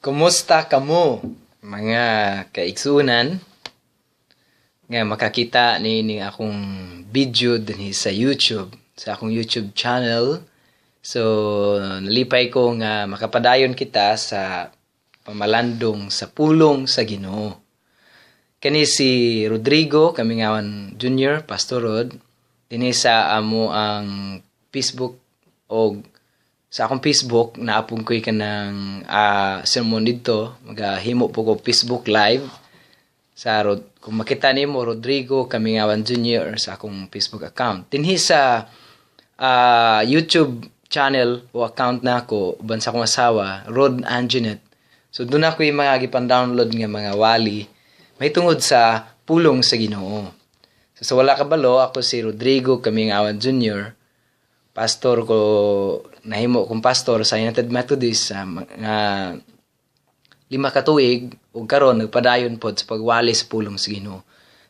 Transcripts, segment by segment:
Kumusta kamo, mga kaigsuonan nga makakita niining akong video dinhi sa YouTube, sa akong YouTube channel? So nalipay ko nga makapadayon kita sa pamalandong sa pulong sa Ginoo. Kani si Rodrigo Kamingawan Jr., Pastor Rod, dinhi sa amo ang Facebook og sa akong Facebook naapong ko'y kanang sermon didto. Magahimo po ko Facebook Live sa Rod, kung makita nimo, Rodrigo Kamingawan Jr. sa akong Facebook account. Dinhi sa YouTube channel o account nako uban sa akong asawa, Rod Angenet. So doon ako yung mga gipan-download nga mga wali may tungod sa pulong sa Ginoo. So sa wala kabalo, ako si Rodrigo Kamingawan Jr., pastor ko, nahimo kong pastor sa United Methodist sa mga 5 ka tuig ug karon nagpadayon pod sa pagwali sa pulong sa Ginoo.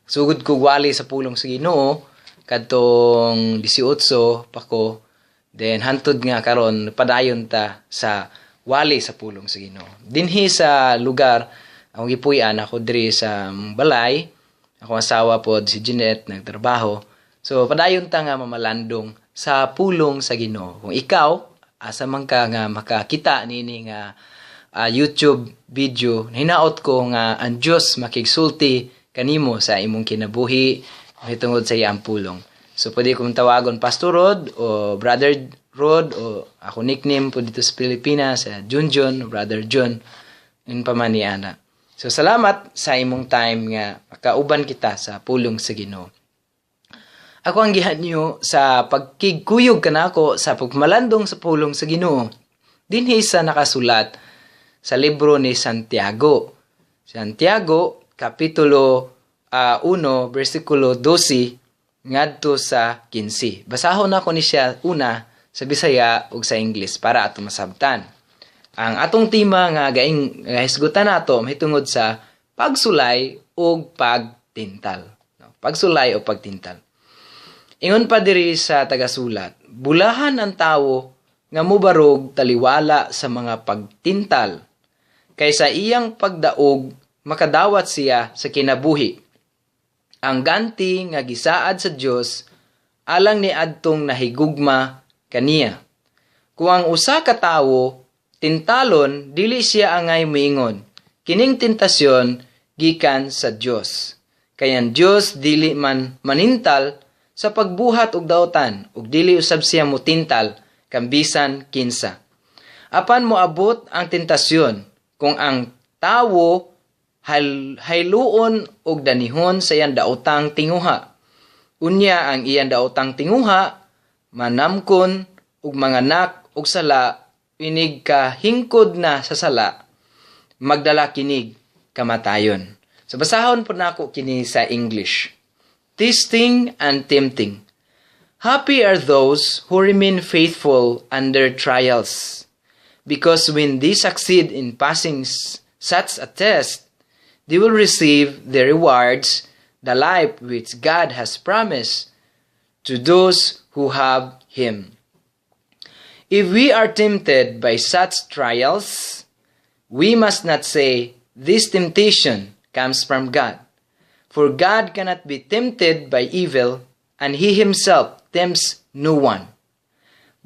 Sugod ko wali sa pulong sa Ginoo kadtong 18 pa ko, then hantod nga karon padayon ta sa wali sa pulong sa Ginoo. Dinhi sa lugar akong gipuy-an, ako diri sa balay, akong asawa pod si Jeanette nagtrabaho. So padayon ta nga mamalandong sa pulong sa Ginoo. Kung ikaw asa man ka nga makakita nini nga YouTube video, hinaot ko nga ang Dios makigsulti kanimo sa imong kinabuhi mahitungod sa iyang pulong. So pwede kong tawagon Pastor Rod o Brother Rod o ako nickname po dito sa Pilipinas, Junjun, Brother Jun, yun pa man ni ana. So salamat sa imong time nga makauban kita sa pulong sa Ginoo. Ako ang gihanyo sa pagkigkuyog kanako sa pagmalandong sa pulong sa Ginoo. Dinhi sa nakasulat sa libro ni Santiago. Santiago kapitulo 1 bersikulo 12 ngadto sa 15. Basahon nako ni siya una sa Bisaya ug sa English para ato masabtan. Ang atong tema nga gaing nga hisgutan nato mahitungod sa pagsulay ug pagtintal. No? Pagsulay o pagtintal. Ingon pa diri sa tagasulat, bulahan ang tawo nga mubarog taliwala sa mga pagtintal, kay sa iyang pagdaog makadawat siya sa kinabuhi. Ang ganti nga gisaad sa Dios alang ni adtong nahigugma kaniya. Kung ang usa ka tawo tintalon, dili siya angay moingon, "Kining tentasyon gikan sa Dios." Kay ang Dios dili man manintal sa pagbuhat og dautan ug dili usab siya motintal kan bisan kinsa. Apan moabot ang tentasyon kung ang tawo hayluon og danihon sa iyang daotang tinguha. Unya ang iyang daotang tinguha manamkon ug manganak og sala, inig ka hingkod na sa sala, magdala kinig kamatayon. So basahon po nako kini sa English. Testing and tempting. Happy are those who remain faithful under trials, because when they succeed in passing such a test, they will receive the rewards, the life which God has promised to those who have Him. If we are tempted by such trials, we must not say, "This temptation comes from God." For God cannot be tempted by evil, and He Himself tempts no one.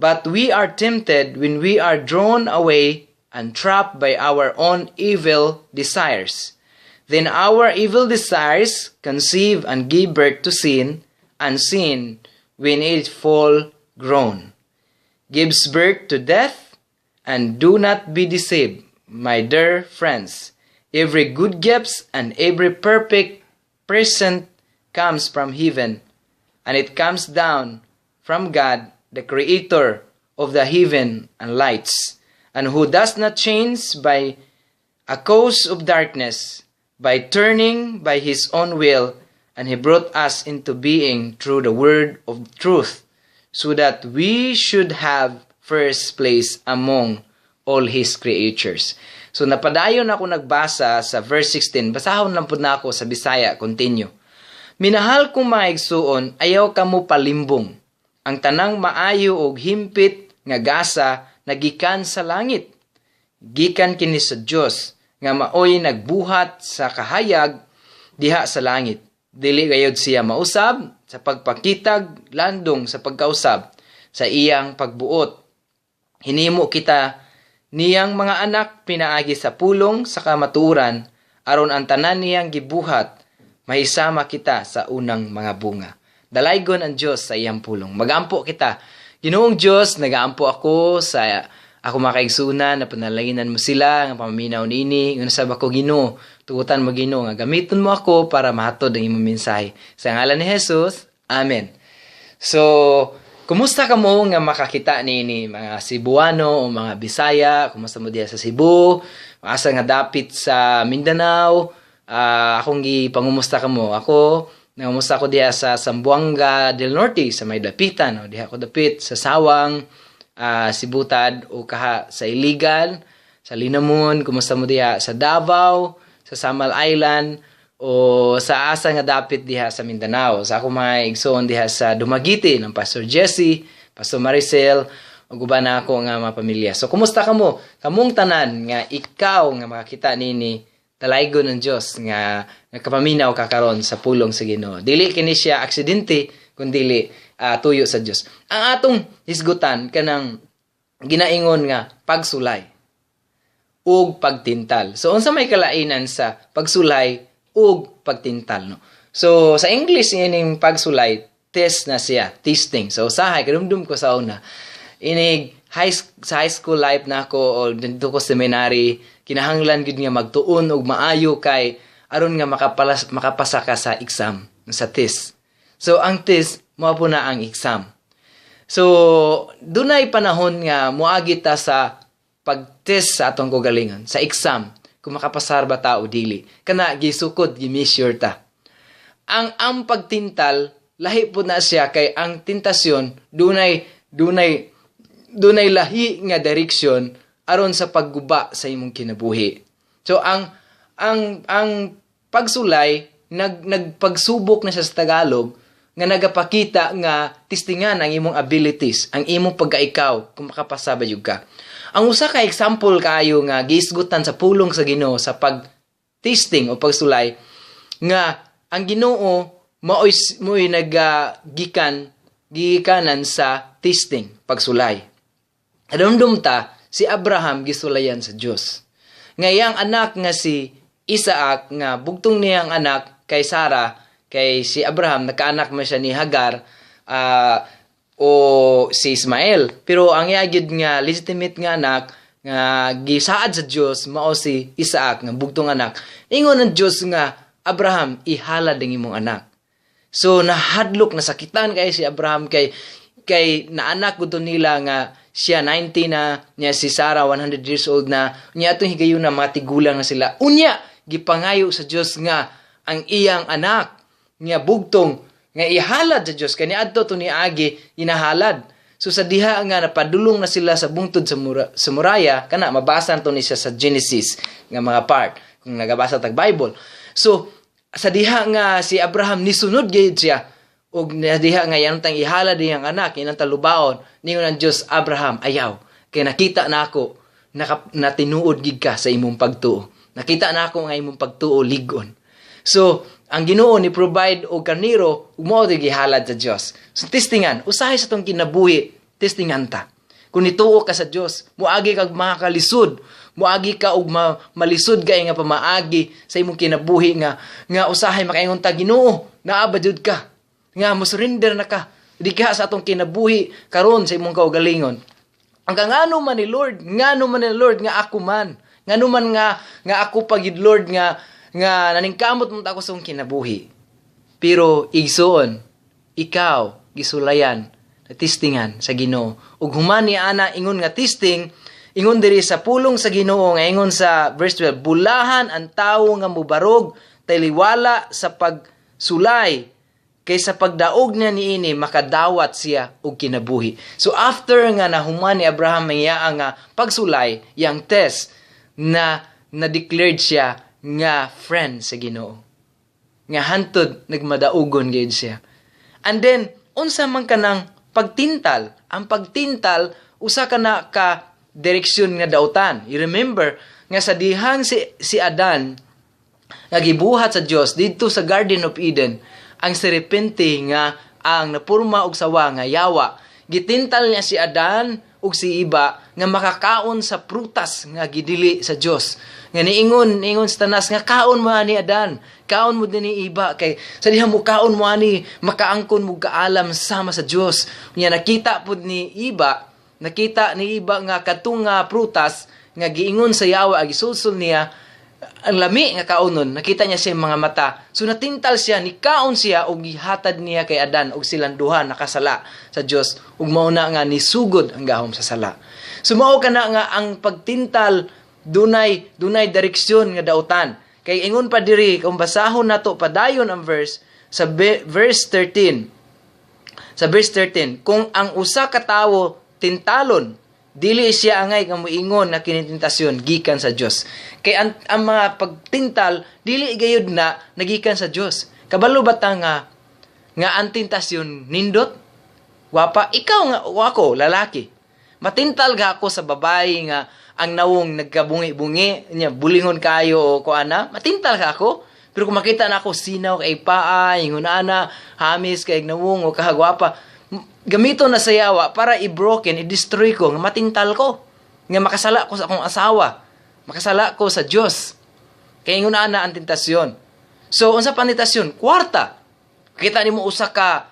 But we are tempted when we are drawn away and trapped by our own evil desires. Then our evil desires conceive and give birth to sin, and sin, when it full grown, gives birth to death. And do not be deceived, my dear friends. Every good gift and every perfect present comes from heaven, and it comes down from God, the creator of the heaven and lights, and who does not change by a cause of darkness, by turning by his own will, and he brought us into being through the word of truth, so that we should have first place among all his creatures. So napadayon ako nagbasa sa verse 16. Basahon lang pud nako sa Bisaya, continue. Minahal kong mga igsuon, ayaw kamo palimbong. Ang tanang maayo og himpit nga gasa nagikan sa langit. Gikan kini sa Dios nga maoy nagbuhat sa kahayag diha sa langit. Dili gayod siya mausab sa pagpakitag landong sa pagkausab sa iyang pagbuot. Hinimo kita niyang mga anak pinaagi sa pulong sa kamatuoran, aron ang tanan niyang gibuhat mahisama kita sa unang mga bunga. Dalaygon ang Dios sa iyang pulong. Magampo kita. Ginoong Dios, nagaampo ako sa ako mga kaigsunan na panalanginan mo sila nga pamaminaw niini. Ingon sab ako, Ginoo, tugutan mo, Ginoo, nga gamiton mo ako para mahatod ang imong mensahe. Sa ngalan ni Jesus, amen. So, kumusta kamo nga makakita niini, mga Cebuano o mga Bisaya? Kumusta mo diha sa Cebu? Asa nga dapit sa Mindanao? Akong gipangumusta kamo. Ako, nangumusta ko diha sa Zamboanga del Norte, sa may dapitan, no? Diha ko dapit sa Sawang, Sibutad o kaha sa Iligan, sa Linamon, kumusta mo diha sa Davao, sa Samal Island, o sa asa nga dapit diha sa Mindanao. Sa ako mga igsoon diha sa Dumaguete ng Pastor Jesse, Pastor Maricel, ug uban na ako nga mga pamilya. So kumusta kamo? Kamong tanan nga ikaw nga makakita nini, dalaygon ng Dios nga nakapaminaw ka karon sa pulong sa Ginoo. Dili kini siya aksidente kun dili tuyo sa Dios. Ang atong hisgutan kanang ginaingon nga pagsulay ug pagtintal. So unsa may kalainan sa pagsulay ug pagtintal, no? So sa English, ining pagsulay, test na siya, testing. So usahay kadumdum ko sa una, inig high sa high school life na ako o didto ko seminary, kinahanglan gid nga magtuon og maayo kay aron nga makapasa ka sa exam, sa test. So ang test mao po na ang exam. So dunay panahon nga moagi ta sa pag-test sa atong kaugalingon, sa exam, kung makapasar ba ta o dili. Kana gisukod, gi-measure ta. Ang pagtintal, lahi po na siya kay ang tentasyon dunay lahi nga direksyon aron sa pagguba sa imong kinabuhi. So ang pagsulay, nagpagsubok na siya sa Tagalog nga nagapakita nga testingan ang imong abilities, ang imong pagkaikaw, kung makapasa ba jud ka. Ang usa ka example kaayo nga giisgutan sa pulong sa Ginoo sa pag-testing o pagsulay nga ang Ginoo maoy mo'y nagagikan gikanan sa testing, pagsulay. Adumdum ta si Abraham, gisulayan sa Dios. Nga iyang anak nga si Isaac, nga bugtong niyang anak kay Sarah, kay si Abraham nakaanak man siya ni Hagar o si Ismael. Pero ang iya gyud nga legitimate nga anak nga gisaad sa Dios mao si Isaac nga bugtong anak. Ingon ang Dios nga, "Abraham, ihalad ang imong anak." So nahadlok, nasakitan kay si Abraham kay naanak gud nila nga siya 90 na niya, si Sarah 100 years old na niya, atong higayuna mga tigulang na sila. Unya gipangayo sa Dios nga ang iyang anak nga bugtong nga ihalad sa Dios, kani adto to niagi inahalad. So sa diha nga napadulong na sila sa bungtod sa Moriah, kana mabasa to ni siya sa Genesis nga mga part kung nagabasa tag Bible. So sa diha nga si Abraham nisunod gayud siya ug diha nga yan tang ihalad iyang anak, inang talubaon, ningon ang Dios, "Abraham, ayaw, kay nakita na ako na tinuod gid ka sa imong pagtuo. Nakita na ako nga imong pagtuo lig-on." So ang Ginoo ni provide og karnero ug mao gihalad sa Dios. So testingan usahay sa tong kinabuhi, testingan ta kung nituo ka sa Dios. Moagi kag makakalisod, moagi ka og malisod kay nga pamaagi sa imong kinabuhi nga usahay makaingon ta, "Ginoo, naa ba jud ka?" Nga mo surrender na ka diha sa atong kinabuhi karon sa imong kaugalingon. Ang ngano man ni Lord, ngano man ni Lord nga ako man, ngano man nga ako pagid, Lord, nga naningkamot mo ta ako sa akong kinabuhi. Pero igsoon, ikaw gisulayan, testingan sa Ginoo. Ug human ni ana ingon nga testing, ingon diri sa pulong sa Ginoo nga ingon sa verse 12, "Bulahan ang tawo nga mubarog taliwala sa pagsulay, kay sa pagdaog niya niini makadawat siya og kinabuhi." So after nga nahuman ni Abraham ang iya nga pagsulay, yang test na na-declared siya nga friend sa Ginoo. Nga hantod nagmadaugon gayud siya. And then unsa man kanang pagtintal? Ang pagtintal usa ka na ka direksyon nga dautan. You remember nga sa dihang si Adan nga gibuhat sa Dios didto sa Garden of Eden, ang serpente nga ang napurma og sawa nga yawa, gitintal niya si Adan ug si Iba nga makakaon sa prutas nga gidili sa Dios. Nga niingon sa tanas nga kaon mo ani, Adan, kaon mo din ni Iba, kay sa diha mo kaon mo ani, makaangkon mo kaalam sama sa Dios. Nya nakita pud ni Iba, nakita ni Iba nga kadtong nga prutas nga giingon sa yawa, gisulsul niya, ang lami nga kaonon, nakita niya sa mga mata. So natintal siya, nikaon siya og gihatad niya kay Adan, og silang duha nakasala sa Dios, ug mao na nga nisugod ang gahom sa sala. So mao kana nga ang pagtintal dunay direksyon nga dautan. Kay ingon pa diri, kung basahon nato padayon ang verse sa verse 13. Sa verse 13, kung ang usa ka tawo tintalon, dili siya angay nga moingon na kini tentasyon gikan sa Dios. Kay ang mga pagtintal dili gayud na nagikan sa Dios. Kabalo ba ta nga ang tentasyon nindot? Wapa ikaw nga o ako lalaki. Matintal ga ako sa babae nga ang nawong nagkabungi-bungi nya, bulingon kayo o kuana, matintal ka ako. Pero kung makita na ako sinaw kay paa, ingon ana, hamis kay nawong o kahagwapa, gamito na sa yawa para i-broken, i-destroy ko, nga matintal ko, nga makasala ko sa akong asawa, makasala ko sa Dios. Kay ingon ana ang tentasyon. So unsa pa ang tentasyon? Kwarta. Kita nimo usa ka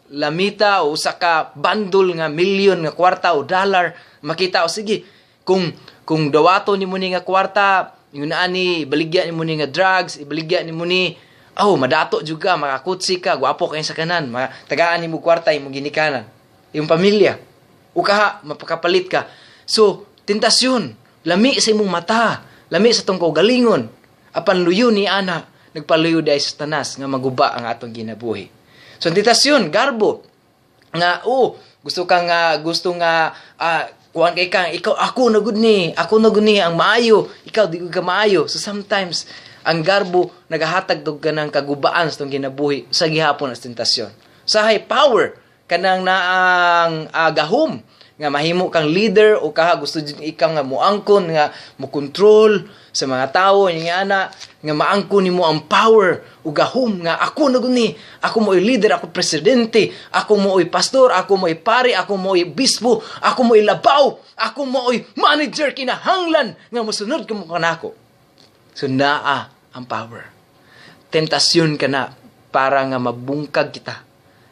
lamita o usa ka bandol nga milyon nga kwarta o dollar, makita o sige, kung dawato nimo ni nga kwarta, ingon ani, baligya nimo ni nga drugs, ibaligya nimo ni, oh, madato jud ka, makakutsi ka, gwapo kay sa kanan, tagaan nimo kwarta imong ginikanan, imong pamilya. O kaha, mapakapalit ka. So, tentasyon, lami sa imong mata, lami sa tong kaugalingon. Apan luyo ni ana, nagpaluyo dahil sa tanas nga maguba ang atong kinabuhi. So, tentasyon, garbo, nga, oh, gusto ka nga, gusto nga, kuan kay kang, ikaw, ako na gud ni, ako na gud ni ang maayo, ikaw, di ka maayo. So, sometimes, ang garbo nagahatag og kanang kagubaan sa tong kinabuhi sa gihapon ang tentasyon. Sahay power, kanang naang gahom nga mahimo kang leader o kaha gusto jud ikaw nga moangkon nga mo control sa mga tawo nga ana nga maangkon nimo ang power o gahom nga ako na gud ni, ako mo'y leader, ako presidente, ako mo'y pastor, ako mo'y pari, ako mo'y bispo, ako mo'y labaw, ako mo'y manager, kinahanglan nga mosunod kamo kanako. So naa ang power. Tentasyon ka na para nga mabungkag kita.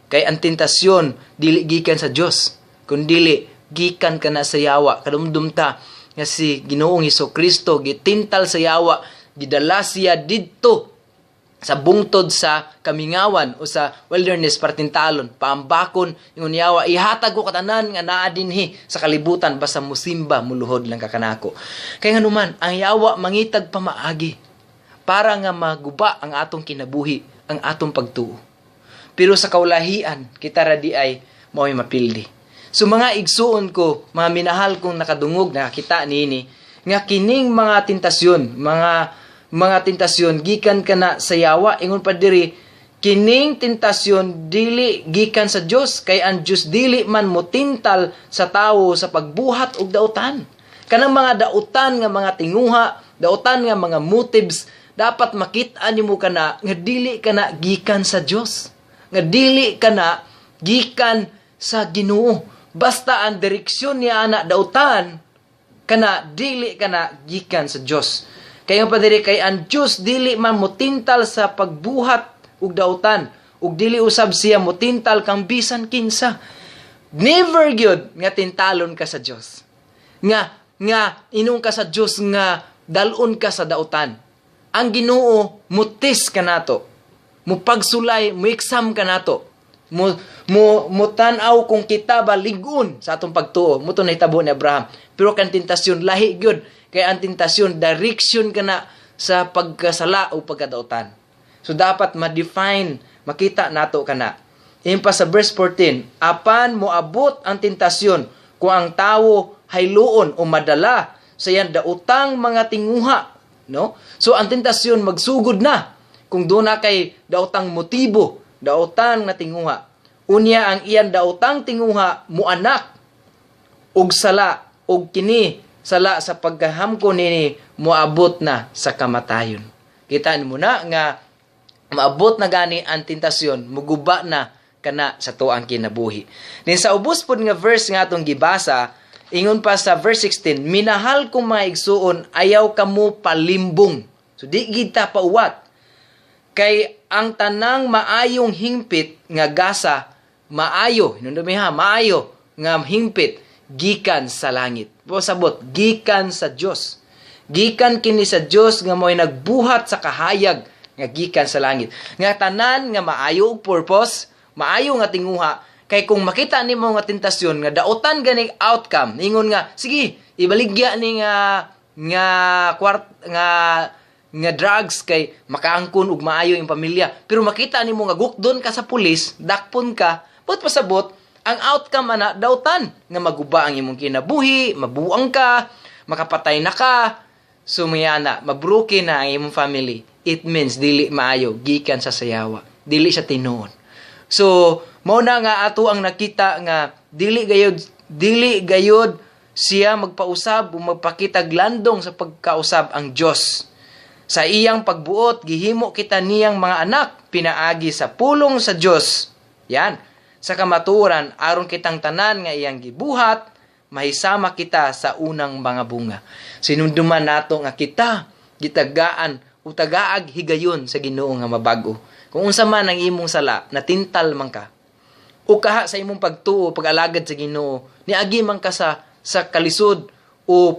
Kay ang tentasyon dili gikan sa Dios, kundili gikan ka na sa yawa. Kadumdum ta nga si Ginoong Kristo gitintal sa yawa, gidala siya didto sa bungtod sa kamingawan o sa wilderness para tintalon, paambakon ingon yawa, "Ihatag ko katanan nga naa dinhi sa kalibutan basta musimba, muluhod lang ka kanako." Kay nganuman ang yawa mangitag pamaagi para nga maguba ang atong kinabuhi, ang atong pagtuo. Pero sa kaulahian, kita ra di ay mao'y mapildi. So mga igsuon ko, mga minahal kong nakadungog, nakakita niini, nga kining mga tentasyon, mga tentasyon gikan kana sa yawa. Ingon pa diri, kining tentasyon dili gikan sa Dios, kay ang Dios dili man motintal sa tawo sa pagbuhat og dautan. Kanang mga dautan nga mga tinguha, dautan nga mga motives, dapat makita nimo kana nga dili kana gikan sa Dios, nga dili kana gikan sa Ginoo. Basta ang direksyon niya ana dautan kana, dili kana gikan sa Dios. Kaya pa diri, kay ang Dios dili man motintal sa pagbuhat og dautan, ug dili usab siya motintal kang bisan kinsa. Never gyud nga tintalon ka sa Dios. Nga inong ka sa Dios nga dalon ka sa dautan. Ang Ginoo mutis kanato. Mupagsulay, mo-exam kanato. Mo tan-aw kung kita ba ligon sa atong pagtuo. Mo to nahitabo ni Abraham. Pero kan tentasyon lahi gyud, kay ang tentasyon direction kana sa pagkasala o pagkadautan. So dapat ma-define, makita nato kana. Ingon pa sa verse 14, apan moabot ang tentasyon kung ang tawo hayloon o madala sa iyang daotang mga tinguha, no? So ang tentasyon magsugod na kung doon na kay daotang motibo, daotang na tinguha. Unya ang iyang daotang tinguha muanak Og sala, og kini sala sa pagkahamko nini moabot na sa kamatayon. Kita mo na nga maabot na gani ang tentasyon, muguba na kana sa tuang kinabuhi. Din sa ubos pod nga verse nga atong gibasa, ingon pa sa verse 16, "Minahal kong mga igsuon, ayaw kamo palimbong." So di kita pauwat. Kay ang tanang maayong hingpit nga gasa, maayo, hinumdumi ha, maayo nga hingpit gikan sa langit. O sabot, gikan sa Dios. Gikan kini sa Dios nga mo'y nagbuhat sa kahayag nga gikan sa langit. Nga tanan nga maayo og purpose, maayo nga tinguha, kay kung makita nimo nga tentasyon nga daotan gani outcome, ingon nga sige, ibaligya ni nga nga kwart nga nga drugs kay makaangkon og maayo imong pamilya. Pero makita nimo nga gukdon ka sa pulis, dakpon ka, but pasabot, ang outcome ana dautan nga maguba ang imong kinabuhi, mabuang ka, makapatay na ka, sumiyana, mabroken na ang imong family. It means dili maayo gikan sa sayawa, dili sa tinuod. So, mao na nga ato ang nakita nga dili gayod siya magpausab o magpakitag landong sa pagkausab ang Dios. Sa iyang pagbuot, gihimo kita niyang mga anak pinaagi sa pulong sa Dios. Yan. Sa kamatuoran, aron kitang tanan nga iyang gibuhat, mahisama kita sa unang mga bunga. Sinunduman nato nga kita gitagaan o tagaag higayon sa Ginoo nga mabago. Kung unsa man ang imong sala, natintal man ka. O kaha sa imong pagtuo, pag-alagad sa Ginoo, niagi man ka sa kalisod o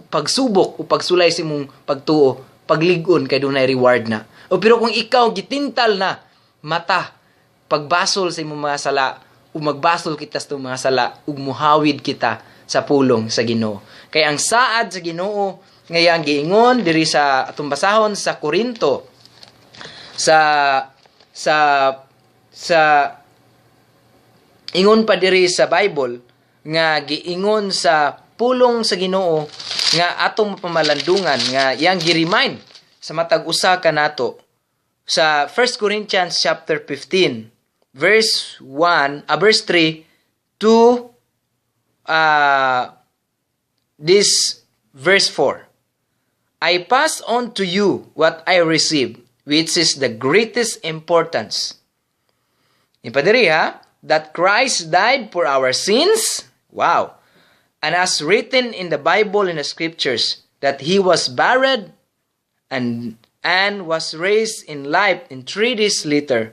pagsubok o pagsulay sa imong pagtuo, paglig-on kay dunay reward na. O pero kung ikaw gitintal na mata pagbasol sa imong mga sala o magbasol kita sa mga sala ug muhawid kita sa pulong sa Ginoo. Kay ang saad sa Ginoo nga iyang giingon diri sa atong basahon sa Korinto sa ingon pa diri sa Bible nga giingon sa pulong sa Ginoo nga atong mapamalandungan nga iyang gi-remind sa matag usa ka nato sa 1 Corinthians chapter 15 verse 1, verse 3 to this verse 4. "I pass on to you what I received, which is the greatest importance." Ipadiri ha, "That Christ died for our sins." Wow. "And as written in the Bible, in the scriptures, that he was buried and was raised in life in 3 days later,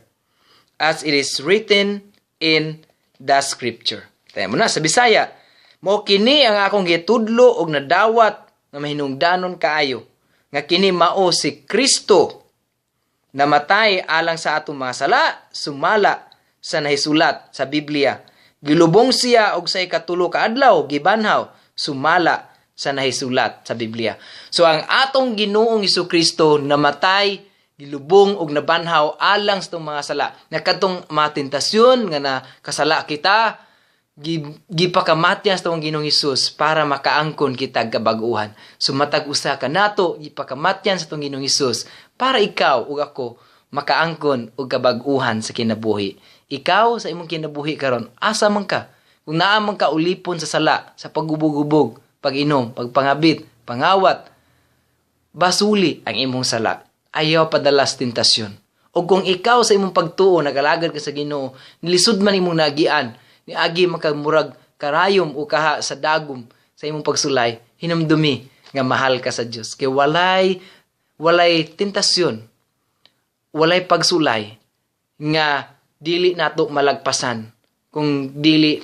as it is written in the scripture." Tayo mo na sa Bisaya. "Mao kini ang akong gitudlo og nadawat nga mahinungdanon kaayo, nga kini mao si Kristo namatay alang sa atong mga sala sumala sa nahisulat sa Biblia. Gilubong siya og sa ikatulo ka adlaw gibanhaw sumala sa nahisulat sa Biblia." So ang atong Ginoong Kristo namatay, gilubong og nabanhaw alang sa atong mga sala. Nga kadtong mga tentasyon nga nakasala kita, gipakamatyan sa atong Ginoong Hesus para makaangkon kita kabag-uhan. So matag usa ka nato gipakamatyan sa atong Ginoong Hesus para ikaw ug ako makaangkon og kabag-uhan sa kinabuhi. Ikaw sa imong kinabuhi karon, asa man ka? Kung naa man ka ulipon sa sala, sa paggubog-gubog, pag-inom, pagpangabit, pangawat, basuli ang imong sala. Ayaw padalas tentasyon. O kung ikaw sa imong pagtuo nagalagad ka sa Ginoo, nilisod man imong nagian, niagi makamurag karayom o kaha sa dagom sa imong pagsulay, hinumdumi nga mahal ka sa Dios. Kay walay tentasyon, walay pagsulay nga dili nato malagpasan kung dili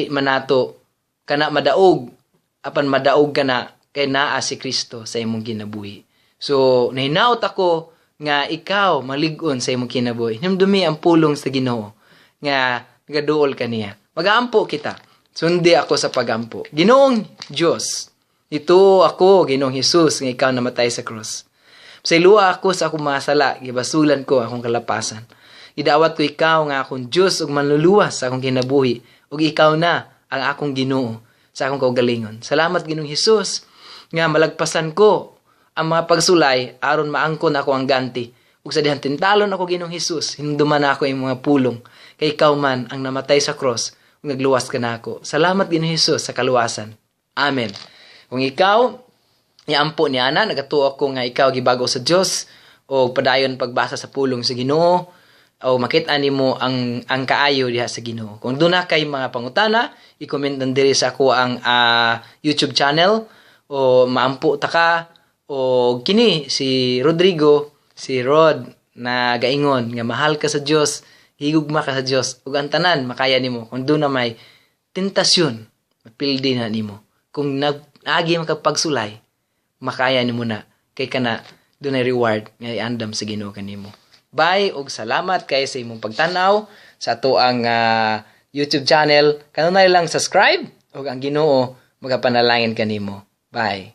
man nato kana madaog, apan madaog ka na kay naa si Kristo sa imong kinabuhi. So nahinaot ako nga ikaw malig-on sa imong kinabuhi. Hinumdumi ang pulong sa Ginoo nga nagaduol kaniya. Magaampo kita. Sundi ako sa pagampo. Ginoong Dios, ito ako, Ginoong Hesus, nga ikaw namatay sa cross. Pasayloa ako sa akong mga sala, gibasulan ko akong kalapasan. Idawat ko ikaw nga akong Dios ug manluluwas sa akong kinabuhi, ug ikaw na ang akong Ginoo sa akong kaugalingon. Salamat, Ginoong Hesus, nga malagpasan ko ang mga pagsulay aron maangkon ako ang ganti. Ug sa dihang tintalon ako, Ginoong Hesus, hinumduman ako imong mga pulong kay ikaw man ang namatay sa cross. Ug nagluwas ka nako. Salamat, Ginoong Hesus, sa kaluwasan. Amen. Kung ikaw niampo ni ana, nagatuo ako nga ikaw gibago sa Dios o padayon pagbasa sa pulong sa Ginoo o makita nimo ang kaayo diha sa Ginoo. Kung duna kay mga pangutana, i-comment lang diri sa ako ang YouTube channel o maampo ta ka o kini si Rodrigo, si Rod na gaingon nga mahal ka sa Dios, higugma ka sa Dios ug ang tanan makaya nimo. Kung duna may tentasyon, mapildi na nimo. Kung nag-agi makapagsulay, makaya nimo na kay kana dunay reward nga iandam sa Ginoo kanimo. Bye ug salamat kay sa imong pagtan-aw sa ato ang YouTube channel. Kanunay lang subscribe ug ang Ginoo magapanalangin kanimo. Bye.